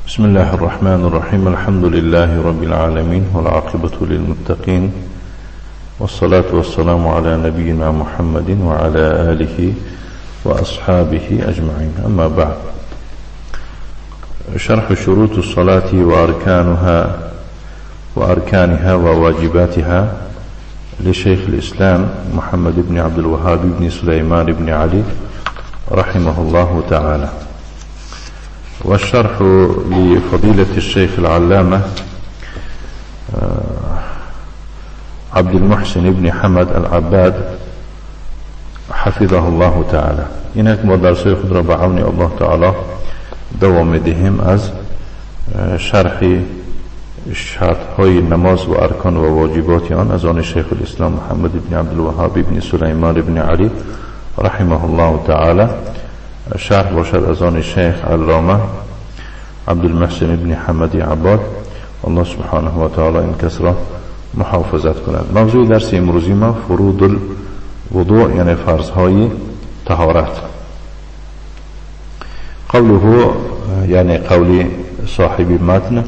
بسم الله الرحمن الرحيم. الحمد لله رب العالمين، والعاقبة للمتقين، والصلاة والسلام على نبينا محمد وعلى آله وأصحابه أجمعين. أما بعد، شرح شروط الصلاة وأركانها وواجباتها لشيخ الإسلام محمد بن عبد الوهاب بن سليمان بن علي رحمه الله تعالى، والشرح لفضيلة الشيخ العلامة عبد المحسن بن حمد العباد حفظه الله تعالى. اینک ما درس‌های خود را به عون الله تعالی دوام می‌دهیم از شرح شرط‌های نماز و ارکان و واجبات آن از آن شیخ الاسلام محمد بن عبدالوهاب بن سلیمان بن علی رحمه الله تعالی. شرح باشد از آن شیخ علامه عبدالمحسن بن حمد عباد. الله سبحانه و تعالی این کس را محافظت کند. موضوع درس امروزی ما فروض الوضوء، یعنی فرض‌های طهارت. قوله، یعنی قول صاحب متن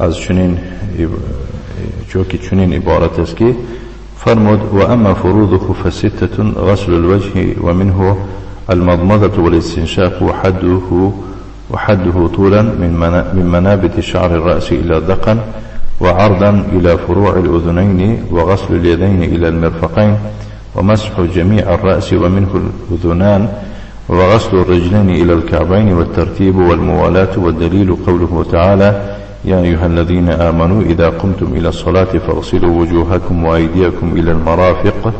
از چنین چون چنین عبارت است که فرمود: و اما فروضه فستة غسل الوجه ومنه المضمضة والاستنشاق وحده طولا من منابت شعر الرأس إلى الذقن، وعرضا إلى فروع الأذنين، وغسل اليدين إلى المرفقين، ومسح جميع الرأس ومنه الأذنان، وغسل الرجلين إلى الكعبين، والترتيب والموالاة. والدليل قوله تعالى: يا أيها الذين آمنوا إذا قمتم إلى الصلاة فاغسلوا وجوهكم وأيديكم إلى المرافق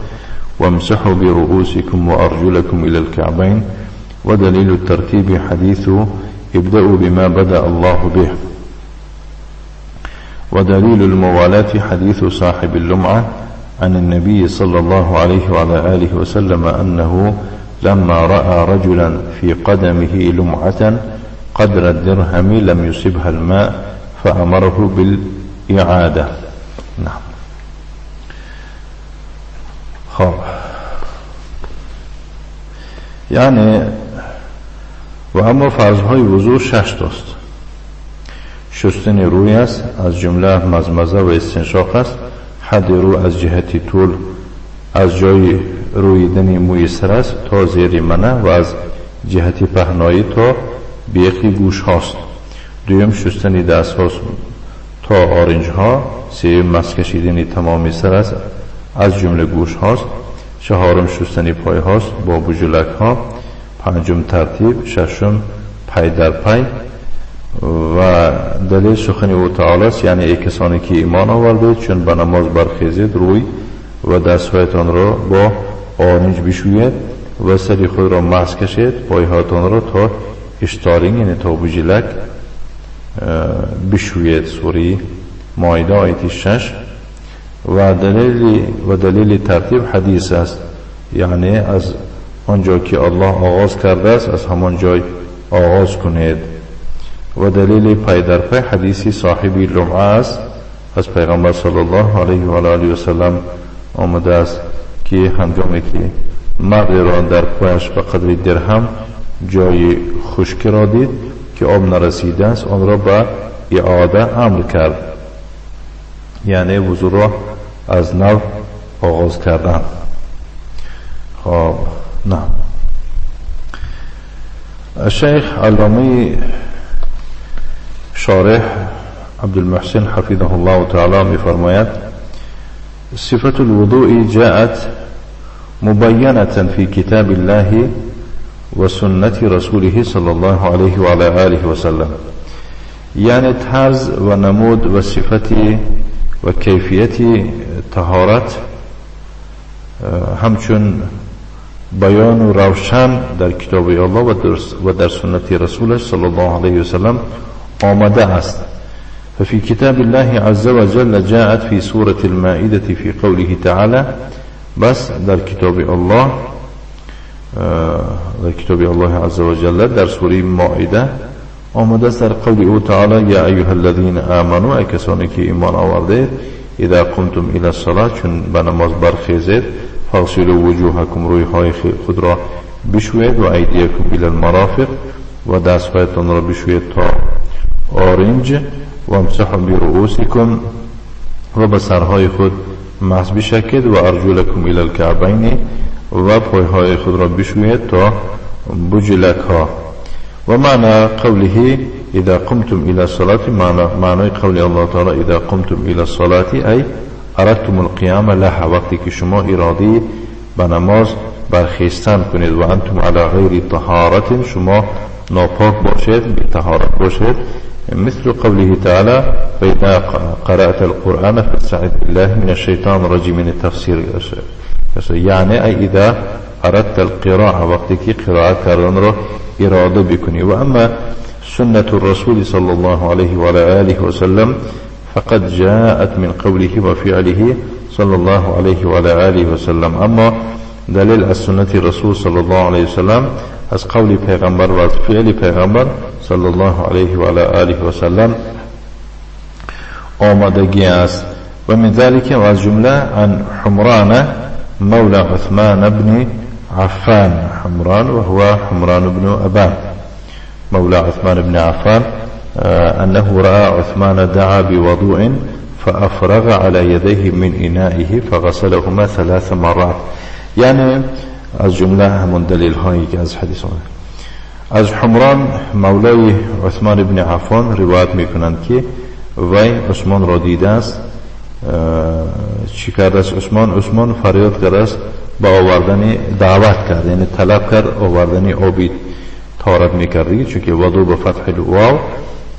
وامسحوا برؤوسكم وأرجلكم إلى الكعبين. ودليل الترتيب حديث ابدأوا بما بدأ الله به. ودليل الموالاة حديث صاحب اللمعة عن النبي صلى الله عليه وعلى آله وسلم أنه لما رأى رجلا في قدمه لمعة قدر الدرهم لم يصبها الماء فأمره بالإعادة. نعم. خب، یعنی و اما فرض‌های وضوء 6 تاست. شستن روی است، از جمله مضمضه و استنشاق است. حد رو از جهت طول از جای رویدن موی سر است تا زیر منه، و از جهت پهنایی تا بیخ گوش هاست. دویم شستن دست هاست تا آرنج ها. سوم مسح کشیدن تمام سر است از جمله گوش هاست. چهارم شستن پای هاست با بجلک ها. پنجم ترتیب، ششم پای در پای. و دلیل سخن او تعالی است، یعنی ای کسانی که ایمان آوردید چون به نماز برخیزید روی و دستهایتان را با آرنج بشویید و سر خود را مسح کشید، پایهایتان را تا اشتارین یعنی تا بجلک بشویید. سوره مائده آیت 6. و دلیل ترتیب حدیث است، یعنی از آنجا که الله آغاز کرده است از همان جای آغاز کنید. و دلیل پای در پای حدیث صاحب لمعه است، از پیغمبر صلی الله علیه و آله و سلم آمده است که هنگامی که مرد را در پایش به قدر درهم جای خشک را دید که آب نرسیده است، آن را به اعاده امر کرد، یعنی وضو را از نو آغاز کردن. خب، نه. شیخ علامه شارح عبدالمحسن حفظه الله تعالی می فرماید: صفة الوضوء جاءت مبینة في كتاب الله وسنة رسوله صلى الله عليه وعلى آله وسلم. یعنی طرز و نمود و صفت و کیفیت طهارت همچون بیان و روشن در کتاب الله و در سنت رسولش صلی الله علیه وسلم آمده است. ففي كتاب الله عز وجل جاءت في سورة المائدة في قوله تعالى. بس در کتاب الله، در کتاب الله عز وجل در سوره مائده آمده است در قول او تعالی: یا ایها الذین آمنوا، ای کسانی که ایمان آوردید، اذا قمتم الى الصلاة، چون به نماز برخیزید، فاغسلوا وجوهکم، روی های خود را بشویید، و ایدیکم الى المرافق، و دستهایتان را بشویید تا آرنج وامسحوا برؤوسكم و به سرهای خود مسح بشکید و ارجلکم الی الکعبین و پایهای خود را بشویید تا بجلک ها. و معنی قوله اذا قمتم الى الصلاة، معنی قول الله تعالی اذا قمتم الى الصلاة ای اردتم القیام لها، وقتی که شما اراده به نماز برخیستن کنید و انتم علی غیر طهارت، شما ناپاک باشید، بی طهارت باشید. مثل قوله تعالى فإذا قرأت القرآن فاستعذ بالله من الشيطان الرجيم. من التفسير يعني أي إذا أردت القراءة، وقتی که قرائت کردن را اراده بکنی. و اما سنة الرسول صلى الله عليه وعلى آله وسلم فقد جاءت من قوله وفعله صلى الله عليه وعلى آله وسلم. اما دلیل از سنت رسول صلی الله علیه وسلم از قول پیغمبر و از فعل پیغمبر صلی الله علیه و علی آله و سلم آمادگی است. و من ذلك و از جمله عن حمران مولا عثمان بن عفان، حمران وهو حمران بن أبان مولا عثمان بن عفان، أنه رأى عثمان دعا بوضوء فأفرغ على يديه من إنائه فغسلهما ثلاث مرات. یعنی از جمله همون دلیل هایی که از حدیث آمده. از حمران مولای عثمان بن عفان روایت میکنند که وی عثمان را دیده است. چی کرده است عثمان؟ عثمان فریاد کرده است با آوردن، دعوت کرد، یعنی طلب کرد آوردن آبی طهارت میکردی، چون که وضو به فتح الواو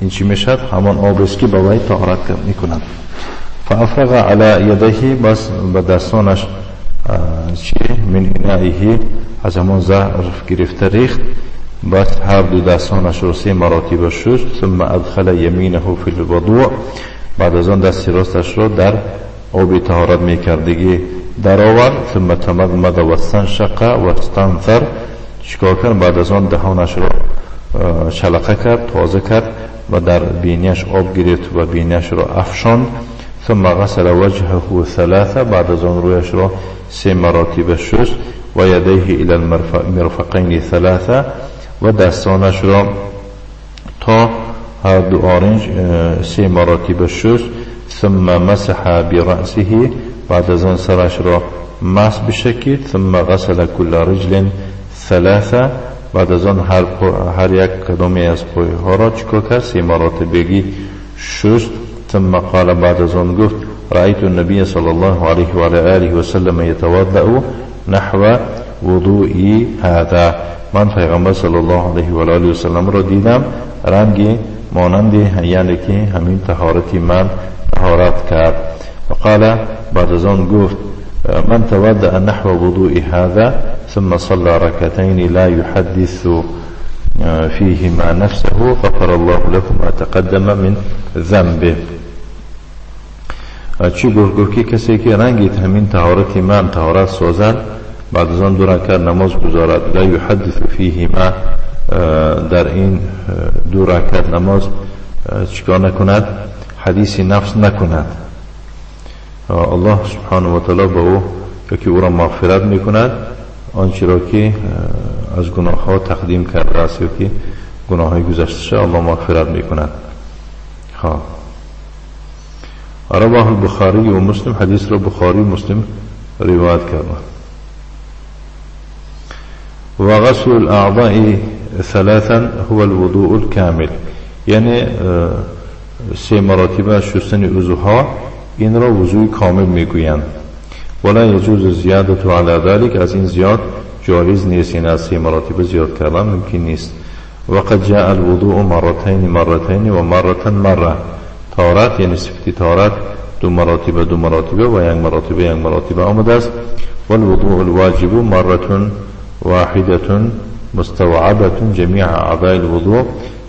این چی میشد؟ همان آب است که به وی طهارت میکنند. فافرغ علی یدیه، بس به دستانش چی من انائه، از همان ظرف گرفته ریخت، بس هر دو دستانش رو سه مراتب شست. ثم ادخل یمینه فی الوضوء، بعد از آن دست راستش رو در آب طهارت میکردگی در آورد. ثم تمضمض واستنشق واستنثر، چیکار کرد؟ بعد از آن دهانش رو شلقه کرد، تازه کرد و در بینیش آب گرفت و بینیش رو افشاند. ثم غسل وجهه ثلاثه، بعد از آن رویش را سه مراتب شست. و یدیه الی المرفقین ثلاثه، و دستانش را تا هر دو آرنج سه مراتب شست. ثم مسح برأسه، بعد از آن سرش را مسح بشکید. ثم غسل كل رجل ثلاثه، بعد از آن هر یک کدامی از پایها را چیکار کرد؟ سه مراتبگی شست. ثم قال، بعد از آن گفت رأيت النبي صلى الله عليه وعلى آله وسلم يتوضأ نحو وضوئي هذا. من پیغمبر صلی الله علیه و آله و سلم را دیدم رنگی مانند، یعنی که همین طهارتی من طهارت کرد. و قال، بعد از آن گفت من تودع نحو وضوء هذا ثم صلى ركعتين لا يحدث فيهما نفسه غفر الله له ما تقدم من ذنبه. چی گفت؟ گفت که کسی که رنگی همین طهارتی من طهارت سازد، بعد از آن دو رکعت نماز گزارد، لا یحدث فیهما، در این دو رکعت نماز چیکار نکند؟ حدیث نفس نکند. الله سبحانه و تعالی به او که او را مغفرت میکند آنچه را که از گناه ها تقدیم کرده است یا که گناه های گذشته الله مغفرت میکند. رواه البخاری و مسلم، حدیث را بخاری و مسلم روایت کرده. و غسل الاعضاء ثلاثا هو الوضوء الكامل، یعنی سه مراتب شستن عضوها این را وضوء کامل میگویند. ولا يجوز زیادت علی ذلك، از این زیاد جایز نیست، این از سه مراتب زیاد کردن ممکن نیست. وقد جاء الوضوء مرتين مرتين و مرة مره، طهارت یعنی صفت طهارت دو مراتب دو مراتب و یک مراتب یک مراتب آمده است. والوضوء الواجب مرة واحدة مستوعبة جميع اعضاء الوضوء،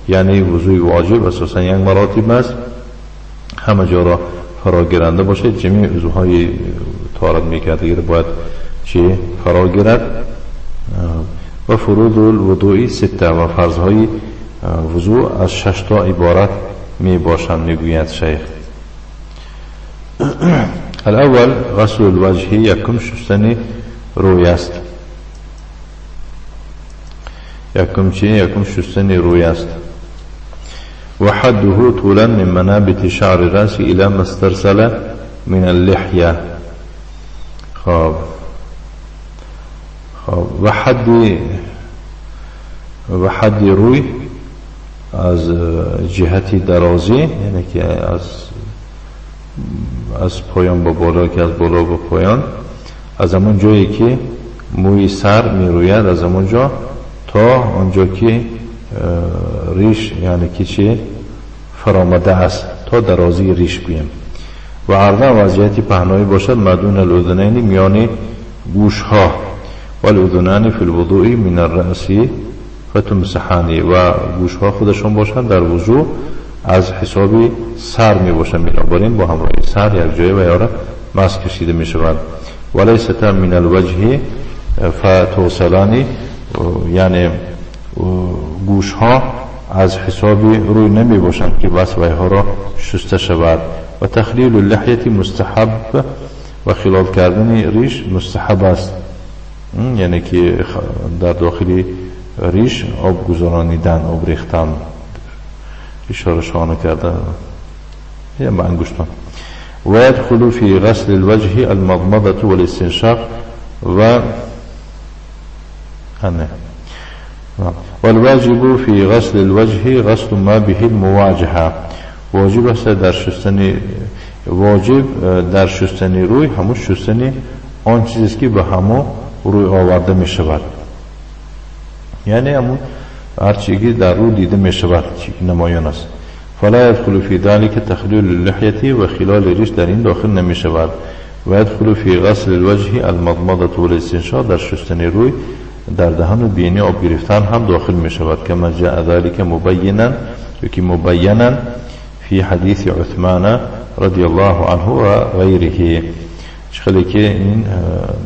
یعنی وضوء واجب اساسا یک مراتب است، همه جا را فراگیرنده باشه، جمیع عضوهای طهارت میکرده باید چی فراگیرد. و فروض الوضوء سته، و فرضهای وضوء از 6 تا عبارت می باشند، میگوید شیخ. الاول غسل الوجه، یکم شستن روی است. یکم چی؟ یکم شستن روی است. وحده طولا من منابت شعر الرأس إلى ما استرسل من اللحية. خب و حد روی از جهت درازی، یعنی که از پایان به بالا، که از بالا به پایان، از همون جایی که موی سر می روید، از همونجا تا آنجا که ریش، یعنی که چه فرامده است، تا درازی ریش گویم. و عرضا، و از جهت پهنایی باشد، ما دون الاذنین، میان گوش ها. والاذنان في الوضوء من الرأس فتمسحان، و گوش ها خودشون باشند در وضوع از حساب سر می باشند، بنابراین با همراه سر یک جای و یاره مسح کشیده می شود. وليستا من الوجه فتغسلان، یعنی گوش ها از حساب روی نمی باشند که بس ها را شسته شود. و تخلیل اللحیة مستحب، و خلال کردن ریش مستحب است، یعنی که در داخلی ریش آب گذرانیدن، آب ریختن، اشاره شانه کرده یا با انگشتان. ويدخل في غسل الوجه المضمضة والاستنشاق و والواجب في غسل الوجه غسل ما به المواجهة. واجب است در شستن، واجب در شستن روی همون شستن آن چیزی که به همون روی آورده می شود، یعنی همون هر چیزی که در رو دیده می شود، چیزی نمایان است. فلا يدخل في ذلك تخليل اللحية، و خلال ریش در این داخل نمی شود. و يدخل في غسل الوجه المضمضة والاستنشاق، در شستن روی در دهن و بینی آب گرفتن هم داخل می شود. كما جاء ذلك مبینا که مبینا في حديث عثمان رضي الله عنه و غیره، خیلی که این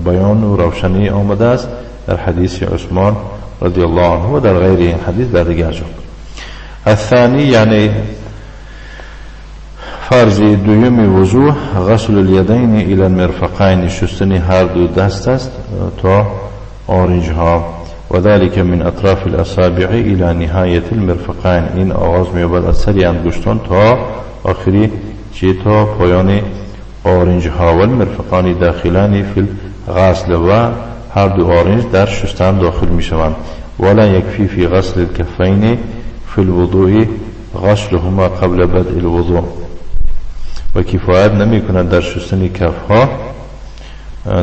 بیان و روشنی آمده است در حدیث عثمان رضی الله عنه و در غیر این حدیث، در دیگر جا. الثاني، یعنی فرض دویم وضوع، غسل الیدین الى المرفقین، شستن هر دو دست است تا آرنج ها. و ذلك من اطراف الاصابع الى نهایت المرفقین، این آغاز می‌یابد از سری انگشتان تا آخری چی؟ تا پایان آرنج ها. و المرفقان داخلان في الغسل، و هر دو آرنج در شستن داخل می شوند. ولا يكفي في غسل الكفين في الوضوء غسلهما قبل بدء الوضوء، و کفایت نمی کند در شستن کف ها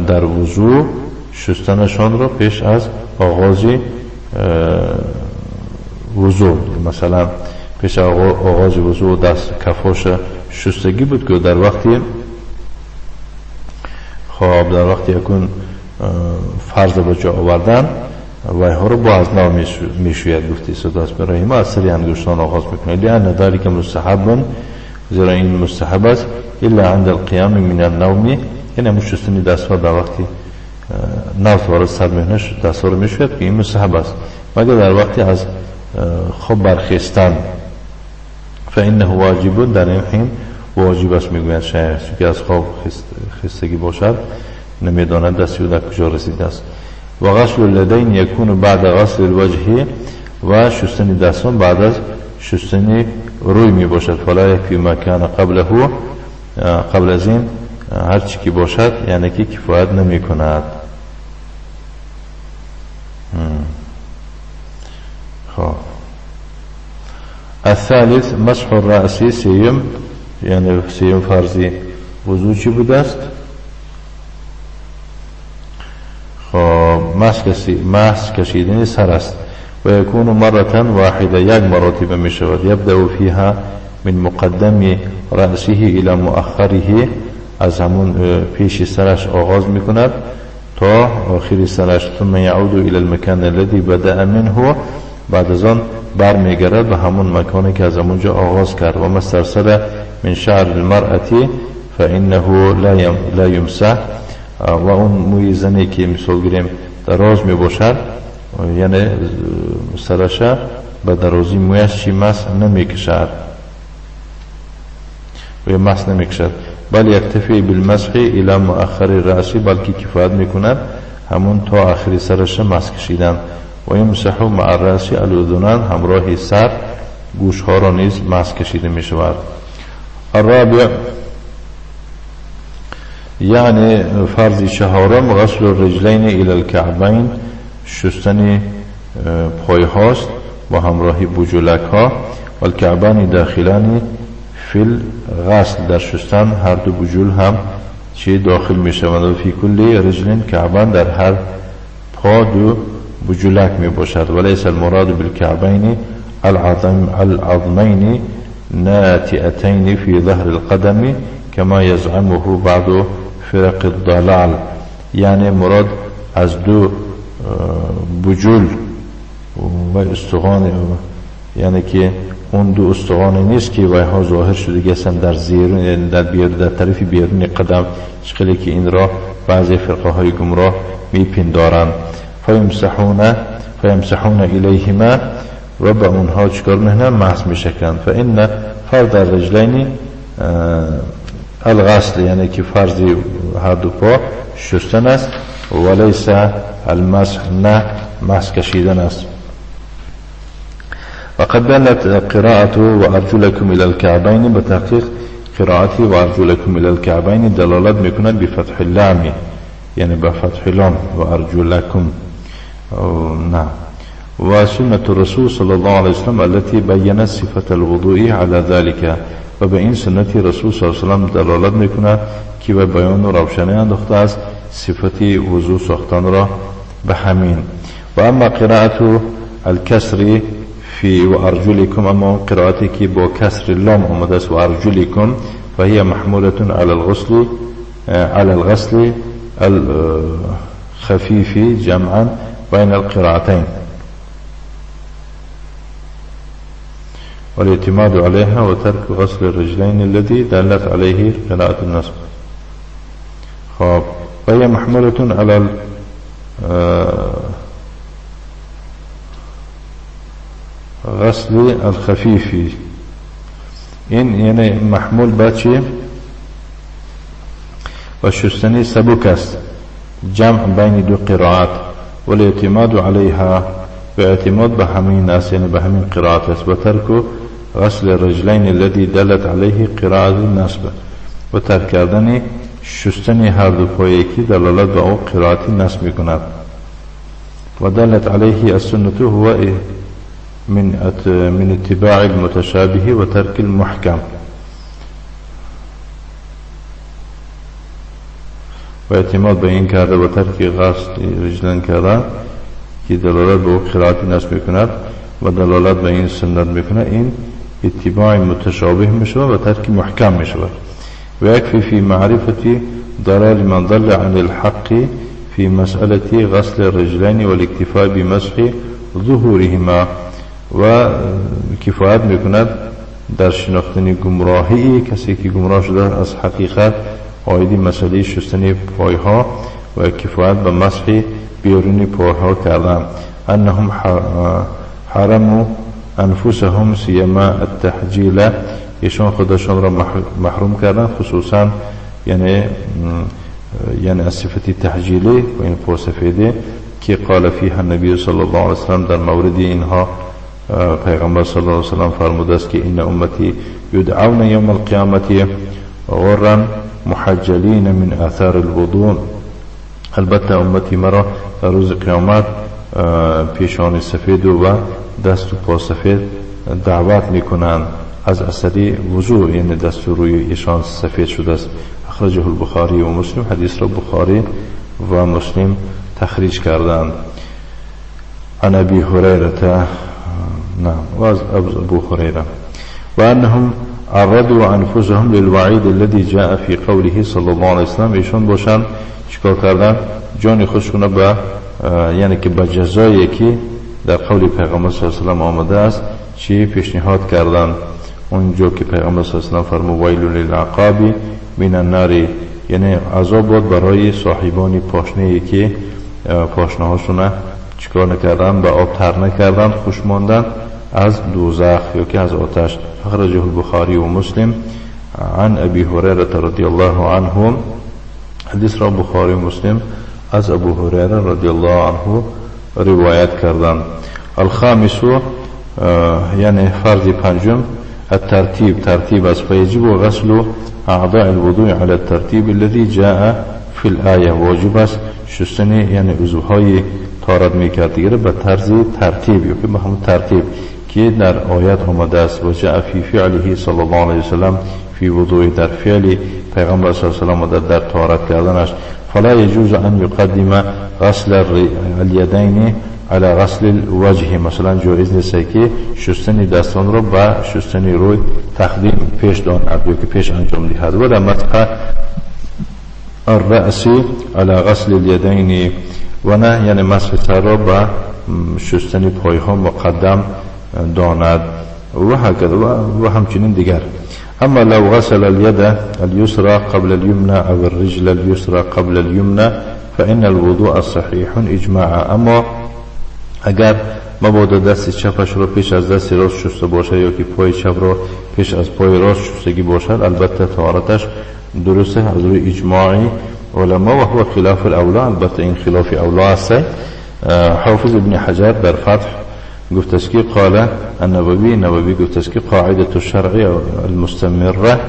در وضوع شستنشان را پیش از آغاز وضوع. مثلا پیش آغاز وضوع دست کفاش شستگی بود که در وقتی، خب، در وقتی یکون فرض به جا آوردن و ها رو با از نو میشوید. گفتی صدا است برای ما از سری انگشتان آغاز میکنه. لأن ذلك مستحب، زیرا این مستحب است. إلا عند القيام من النوم، یعنی همون شستن دست ها در وقتی نو وارد سر میکنه، دست ها رو میشوید که این مستحب است، مگر در وقتی از خواب برخیستن، فإنه واجب، در این حین واجب است. میگوید شیخ که از خواب خستگی باشد، نمیداند دستی در کجا رسیده است. و غسل الیدین يكون بعد غسل الوجه، و شستن دستان بعد از شستن روی می باشد. فلا يكفي ما كان قبله، قبل از این هر چی که باشد، یعنی که کفایت نمی کند. خب، الثالث مسح الرأس، سیم، یعنی سیم فرضی وضو چی بوده است؟ خب، مسح کشیدن سر است. و يكون مرة واحدة، یک مراتب می شود. يبدأ فيها من مقدم رأسه إلى مؤخره، از همون پیش سرش آغاز می کند تا آخر سرش. ثم يعود إلى المكان الذي بدأ منه، بعد از آن برمیگردد به همون مکانی که از همونجا آغاز کرد. و ما استرسل من شعر المرأة فإنه لا يمسح، و اون موی زنی که مثال گیریم دراز می باشد، یعنی سرش به درازی مویش چی مسح نمی کشد و مسح نمی کشد. بل يكتفي بالمسح إلى مؤخر الرأس، بلکه کفایت میکند همون تا آخری سرش مسح کشیدن. و يمسح مع الرأس الأذنان، همراه سر گوش ها را نیز مسح کشیده می شود. الرابع یعنی فرض چهارم غسل الرجلین الی الکعبین، شستن پای هاست با همراهی بجولک ها. و الکعبان داخلان فی الغسل، در شستن هر دو بجول هم چی داخل می شوند. و فی کل رجل کعبان، در هر پا دو بجولک می باشد. و لیس المراد بالکعبین العظمین ناتئتین فی ظهر القدم كما يزعمه بعض فرق الضلال، یعنی مراد از دو بجول و استخوان، یعنی که اون دو استخوان نیست که وایها ظاهر شده هستند در زیرون، در بیرون، در طرف بیرون قدم، چقدر که این را بعضی فرقه های گمراه میپندارند. فیمسحون الیهما، و به اونها چکار میکنن؟ مسح میشکنند. فان فرض الرجلین الغسل، یعنی که فرض هر دو پا شستن است، ولیس المسح، نه مسح کشیدن است. وقد دلت قراءة وأرجلكم إلى الكعبين، بتحقیق قراءتی وأرجلكم إلى الكعبين دلالت میکند بفتح اللام، یعنی به فتح لام وأرجلكم. نعم. وسنة الرسول صلى الله عليه وسلم التي بينت صفة الوضوء على ذلك، و به این سنت رسول صلی الله علیه و سلم دلالت میکند که به بیان و روشنی انداخته است صفت وضوء ساختن را به همین. و اما قراءة الکسر فی و ارجلکم، اما قرائتی که با کسر لام آمده است و ارجلکم، فهي محمولة على الغسل، على الغسل الخفيف جمعا بين القراءتين والاعتماد عليها وترك غسل الرجلين الذي دلت عليه قراءة النصب. خب وهي محمولة على غسل الخفيف، این یعنی محمول با چی؟ و شستنی سبک است، جمع بین دو قرائت والاعتماد علیها، و اعتماد به همین است، یعنی به همین قرائت است. و ترک غسل الرجلین الذي دلت علیه قراءة النصب، و ترک کردن شستن هر دو پایی که دلالت به او قرائت نصب میکند. و دلت علیه السنة هو من اتباع المتشابه و ترک المحکم، و اعتماد به این کرده و ترک غسل رجلین کردن که دلالت به او قرائت نصب میکند و دلالت به این سنت میکند، این اتباع متشابه میشود و ترک محکم میشود. و یکفی فی معرفة ضلال من ضل عن الحق فی مسألة غسل الرجلین والاکتفاء بمسح ظهورهما، و کفایت میکند در شناختن گمراهی کسی که گمراه شده از حقیقت عاید مسئله شستن پایها و کفایت به مسح بیرون پایها کردن. انهم حرموا انفسهم سیما التحجیل، ایشان خودشان را محروم کردن، خصوصا یعنی از صفت تحجیلی و این پاسفیده که قال فیها النبی صلی الله علیه وسلم، در مورد اینها پیغمبر صلی الله علیه وسلم فرموده است که ان امتی یدعون یوم القیامت غرا محجلین من آثار الوضوء، البته امتی مرا در روز قیامت پیشانی سفید و دست و پا سفید دعوت میکنند از اثر وضوء، یعنی دست و روی ایشان سفید شده است. اخرجه البخاری و مسلم، حدیث را بخاری و مسلم تخریج کردند. عن ابی هریره، نعم، و از ابو هریره، و انهم عرضوا انفسهم للوعید الذي جاء في قوله صلی الله علیه وسلم، ایشان باشند چیکار کردن؟ جان خودشون به یعنی که به جزایی که در قول پیغمبر صلی الله علیه وسلم آمده است چی پیشنهاد کردن. اونجا که پیغمبر صلی الله علیه وسلم فرمود ویل للعقاب من النار، یعنی عذاب بود برای صاحبان پاشنه که پاشنه هاشون چیکار نکردن، به آب تر نکردن، خوش ماندن از دوزخ یا که از آتش. اخرجه البخاری و مسلم عن ابی هریره رضی الله عنه، حدیث را بخاری و مسلم از ابو هریره رضی الله عنه روایت کردند. الخامس یعنی فرض پنجم الترتیب، ترتیب است. فیجب غسل اعضاء الوضوء على الترتیب الذي جاء فی الآیه. واجب است شستن یعنی عضوهای طهارت میکرد دیگه به طرز ترتیب یا که به همون ترتیب که در آیات آمده است. و جاء فی فعله صلی الله علیه وسلم فی وضوء، در فعل پیغمبر صلی الله علیه وسلم در طهارت کردنش. فلا يجوز ان يقدم غسل الیدین على غسل الوجه. مثلا جایز نیست که شستن دستان را به شستن روی تقدیم پیش داند یا که پیش انجام دهد. و در مسح الرأس على غسل الیدین و نه یعنی مسح سر را به شستن پایها مقدم داند و هکذا و همچنین دیگر. اما لو غسل اليد اليسرى قبل اليمنى او الرجل اليسرى قبل اليمنى فإن الوضوء صحیح اجماعا. اما اگر مبادا دست چپش را پیش از دست راست شسته باشد یا که پای چپ را پیش از پای راست شستگی باشد، البته طهارتش درسته از روی اجماعی علما و هو خلاف الاولا. البته این خلاف اولا است. حافظ ابن حجر در فتح گفت است که قال النووی، نووی گفت است که قاعده الشرع المستمره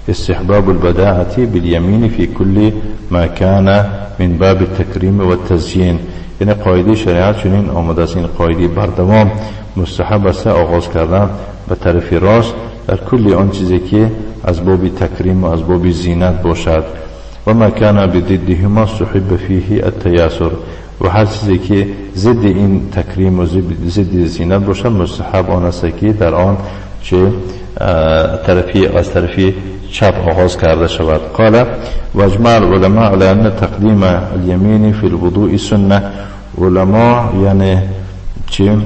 استحباب البداعة باليمين في كل ما كان من باب التكريم والتزيين. یعنی قاعده شریعت چنین آمده است، این قاعده بردوام مستحب است آغاز کردن به طرف راست در کل آن چیزی که از باب تکریم و از باب زینت باشد. و ما کان بضدهما استحب فیه التیاسر. و هر چیزی که ضد این تکریم و ضد زینت باشد مستحب آن است که در آن چه طرفی از طرفی چپ آغاز کرده شود. قال و اجمع العلماء على ان تقدیم الیمین فی الوضوء سنه. علما یعنی چه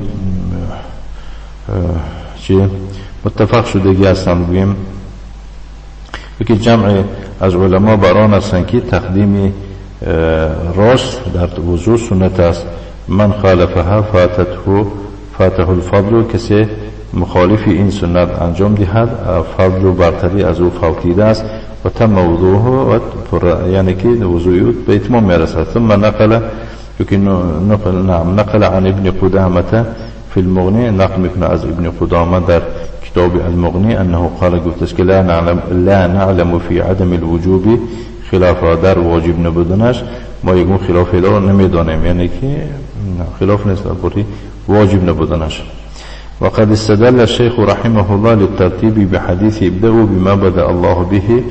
متفق شدگی هستند، گوییم که جمع از علما بر آن هستند که تقدیم راست در وضوء سنت است. من خالفها فاته الفضل، کسی مخالف این سنت انجام دهد فضل و برتری از او فوتیده است. و تم وضوءه و یعنی که وضوء او به اتمام میرسد. ثم نقل نقل عن ابن قدامة في المغنی، نقل میکنه از ابن قدامه در کتاب المغنی انه قال گفت است که لا نعلم فی عدم الوجوب خلاف، در واجب نبودنش ما یکون خلاف را نمیدانیم، یعنی که خلاف نیست بری واجب نبودنش. وقد استدل الشيخ رحمه الله للترتيب بحديث ابدأوا بما بدأ الله به.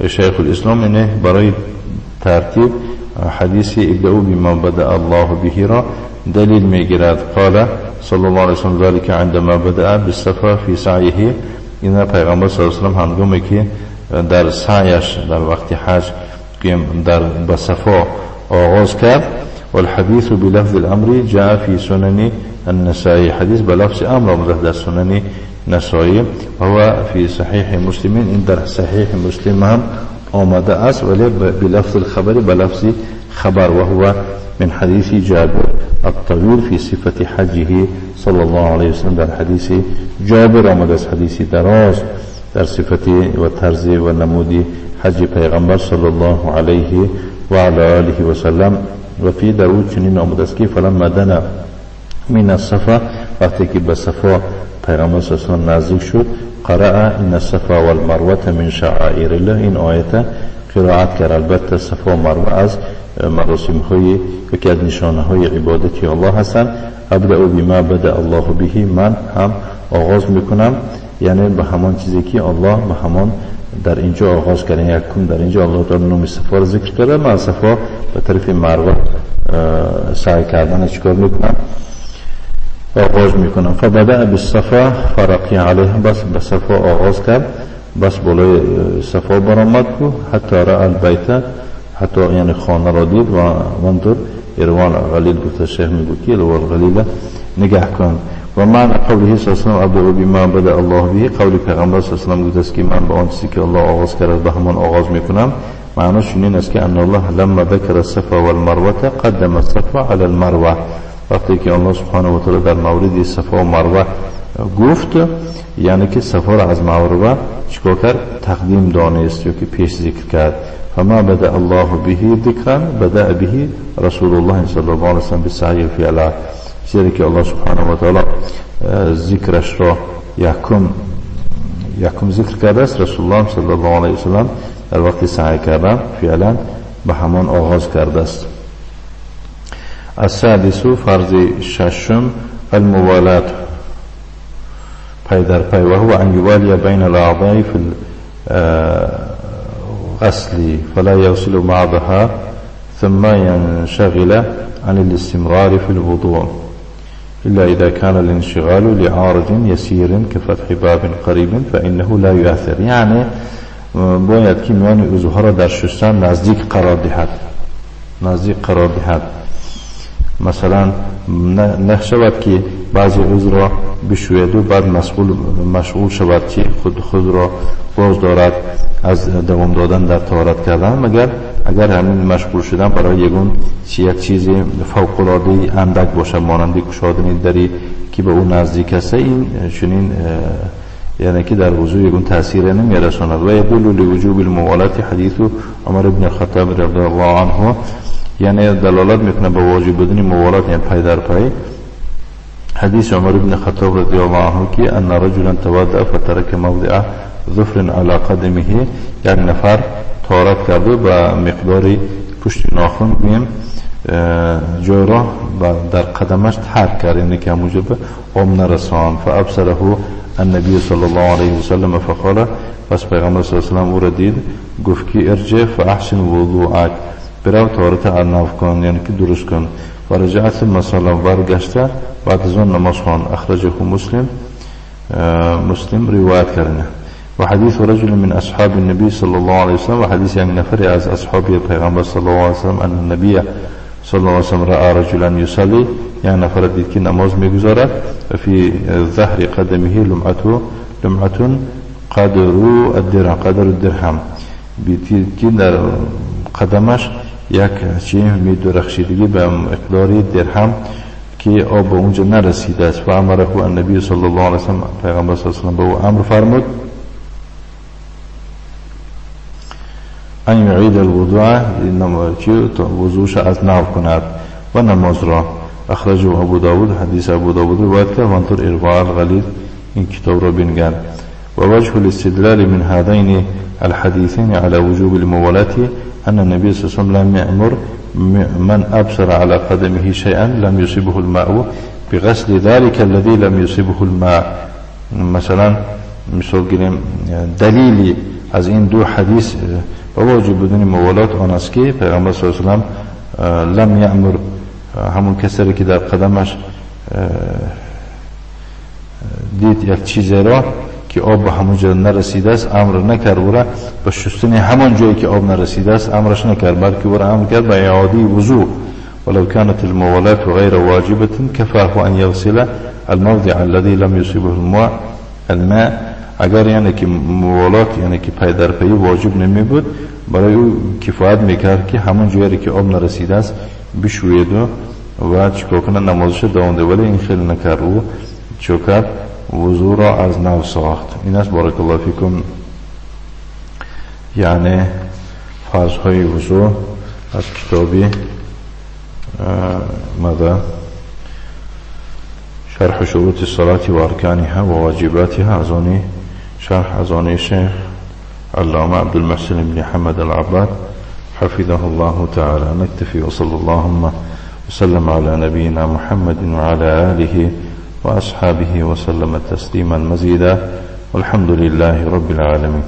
شیخ الاسلام اینه برای ترتیب حدیث ابدأوا بما بدأ الله به را دلیل میگیرد. قال صلی الله علیه وسلم ذلك عندما بدأ بالصفا في سعیه. این پیغمبر صلی الله علیه وسلم هنگامی که در سعیش در وقت حج در بصفا آغاز کرد. والحديث بلفظ الامر جاء في سنن النسائي. حدیث بلفظ امر آمده در سنن نسائی و فی صحیح مسلم. این در صحیح مسلم هم آمده است ولی بلفظ الخبر، بلفظ خبر، وهو من حدیث جابر الطویل في صفة حجه صلی الله علیه وسلم. در حدیث جابر آمده است، حدیث دراز در صفت و طرز و نمود حج پیغمبر صلی الله علیه و علی آله و سلم. و فی در او چنین آمده است که فلما دنا من الصفا، وقتی که به صفا پیغمبر صلی الله علیه و سلم نزدیک شد، قرأ ان الصفا والمروة من شعائر الله، این آیت قرائت کرد. البته صفا و مروه از مراسم های یکی از نشانه های عبادتی الله هستند. ابدأ بما بدأ الله به، من هم آغاز میکنم، یعنی به همان چیزی که الله به همان در اینجا آغاز کرد. یکم در اینجا الله تعالی نام صفا را ذکر کرده، من صفا به طرف مروه سعی کردن چیکار میکنم؟ آغاز میکنم. فبدأ بالصفا فرقی علیه، بس به صفا آغاز کرد، بس بالای صفا برآمد حتی رأى البیت، حتی یعنی خانه را دید. و وانظر اروان غلیل، گفته شیخ میگو که اروان غلیل نگاه کن. و معنی قوله صلی الله علیه و ابدأ بما بدأ الله به، قول پیغمبر صلی الله علیه و سلم گفته است که من به آن چیزی که الله آغاز کرد به همان آغاز میکنم. معناش چنین است که ان الله لما ذکر الصفا والمروه قدم الصفا علی المروه. وقتی که الله سبحانه و تعالی در مورد صفا و مروه گفت، یعنی که صفا را از مروه چیکار کرد؟ تقدیم دانست یا که پیش ذکر کرد. فما بدأ الله به ذکرا بدأ به رسول الله صلی الله علیه و سلم بالسعی فی علی. زیرا که الله سبحانه و تعالی ذکرش را یکم ذکر کرده است. رسول الله صلی الله علیه و سلم در وقت سعی کردن فعلا به همان آغاز کرده است. السادس فرض ششم الموالات پی در پی، و هو ان یوالی بین الاعضاء فی الغسل فلا یغسل بعضها ثم ينشغل عن الاستمرار في الوضوء إلا إذا كان الانشغال لعارض يسير كفتح باب قريب فإنه لا يؤثر. یعنی باید که میان عضوها را در شستن نزدیک قرار دهد، نزدیک قرار دهد. مثلا نشود که بعضی عضو را بشوید و بعد مشغول شود که خود را باز دارد از دوام دادن در طهارت کردن، مگر اگر همین مشغول شدن برای یگون یک چیز فوق العاده اندک باشد، مانند گشادن دری که به او نزدیک است، این چنین یعنی که در وضوع یگون تاثیر نمیرساند. و یدل لوجوب الموالات حدیث عمر بن الخطاب رضی الله عنه، یعنی دلالت میکنه به واجب بودن موالات، یعنی پی در پی. حدیث عمر بن الخطاب رضی الله عنه که ان رجلا تودع فترک موضع ظفر على قدمه، یک نفر طهارت کرده و مقداری پشت ناخن بیم جای را در قدمش ترک کرد، یعنی که موجب آب نرسان. فابصره النبی صلی الله علیه وسلم فقال، پس پیغمبر صلی الله علیه وسلم او را دید، گفت که ارجع فاحسن وضوءک، برو طهارت نو کن، یعنی که درست کن. و رجع ثم صلی، برگشته بعد از آن نماز خواند. اخرجه مسلم، مسلم روایت کرده. و حدیث رجل من اصحاب النبی صلی الله علیه وسلم، و حدیث یک نفر از اصحاب پیغمبر صلی الله علیه وسلم، ان النبی صلی الله علیه وسلم رأى رجلا یصلی، یک نفر دید که نماز میگذارد، و فی ظهر قدمه لمعة قدر الدرهم، قدر الدرهم، دید که در قدمش یک چی میدرخشیدگی به مقدار درهم که آب به اونجا نرسیده است. و امره النبی صلی الله علیه وسلم، پیغمبر صلی الله علیه وسلم به او امر فرمود ان یعید الوضوء، وضوءش از نو کند و نماز را. اخرجه ابو داود، حدیث ابو داود روایت کرد. و انطور ارواء الغلیظ این کتاب را بنگر. و وجه الاستدلال من هذين الحديثين على وجوب الموالاة أن النبي صلى الله عليه وسلم لم يأمر من أبصر على قدمه شيئا لم يصبه الماء بغسل ذلك الذي لم يصبه الماء. مثلا مثال گیریم دلیلی از این دو حدیث به واجب بودن موالات آن است که پیغمبر صلی الله علیه و سلم لم یأمر، همون کسی که در قدمش دید یک چیزی را که آب به همون جا نرسیده است امر نکرد، او را به شستن همان جایی که آب نرسیده است امرش نکرد، بلکه او را امر کرد به اعاده وضوء. ولو كانت الموالاة غير واجبة كفاه أن يغسل الموضع الذي لم يصبه الماء. اگر یعنی که موالات یعنی که پی در پی واجب نمی بود، برای او کفایت میکرد که همون جایی که آب نرسیده است بشوید و چیکار کنه، نمازش دوام ده. ولی این خیلی نکرد، او چیکار کرد؟ وضوء را از نو ساخت. این است بارک الله فیکم، یعنی فرض های وضوء از کتابی ماذا شرح شروط الصلاة و ارکانها و واجباتها، از آن شرح از آن شیخ علامه عبدالمحسن بن حمد العباد حفظه الله تعالى. نكتفي وصلى اللهم وسلم على نبينا محمد وعلى آله وأصحابه وسلم تسليما مزيدا، والحمد لله رب العالمين.